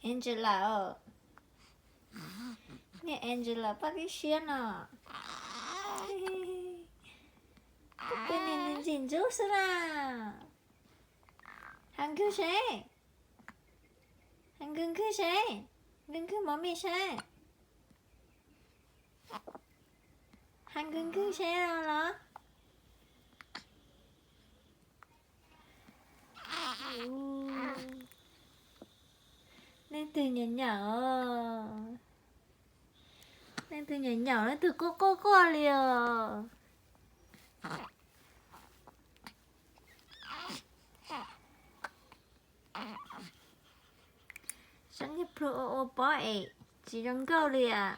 Angela os, niag Angela paj tib siab no. Koj pw niag ntxim ntxim ntxub xwb na. Has nkwg seb, has nkwg nkwg seb, nkwg nkwg mov mis seb. Has nkwg nkwg seb los. Leej twg nyaum nyaum, leej twg nyaum nyaum leej twg quaj quaj quaj li os. Zoo niag plhu ua ua pob es tsis zoo nkauj li as.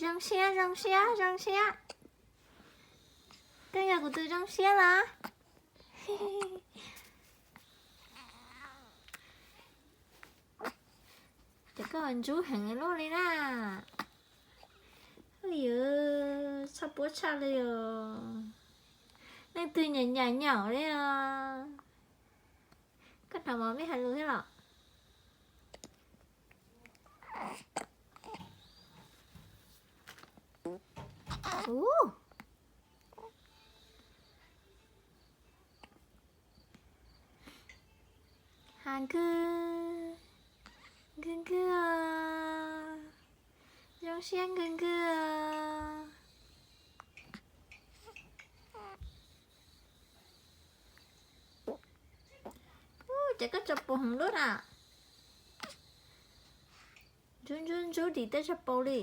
Zoo siab zoo siab zoo siab. Koj yog kuv tus zoo siab los? Ces koj ntxub heev luaj li na. Yuav txhob puab tshaj li os. Leej twg nyaum nyaum nyaum li os. Koj hnov mov mej hais lus thiab los? Ub, has nkwg, nkwg nkwg os, zoo siab nkwg nkwg os. Ub, ces koj tso paus heev luaj na. Ntxub ntxub ntxub dim tej tso paus li.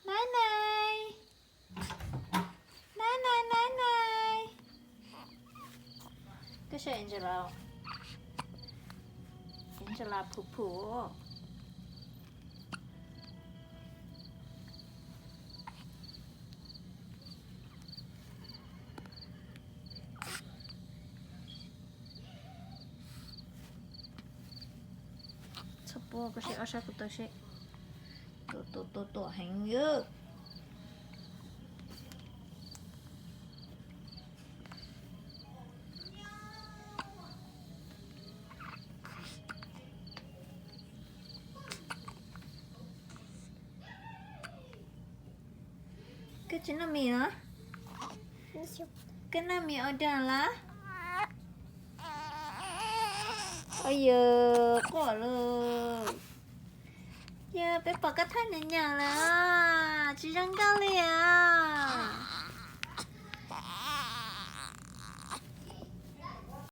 Nai nai, nai nai nai nai. Koj saib Angela, Angela phum phum. Txhob puab, koj saib ob sab kuv taw seb. Tuam tuam tuam tuam heev yog. Koj tsis noj mis los? Koj noj mis ua dog los? Yog quaj lawm. Yog peb pom koj thaj nyaum nyaum lawm, tsis zoo nkauj li os.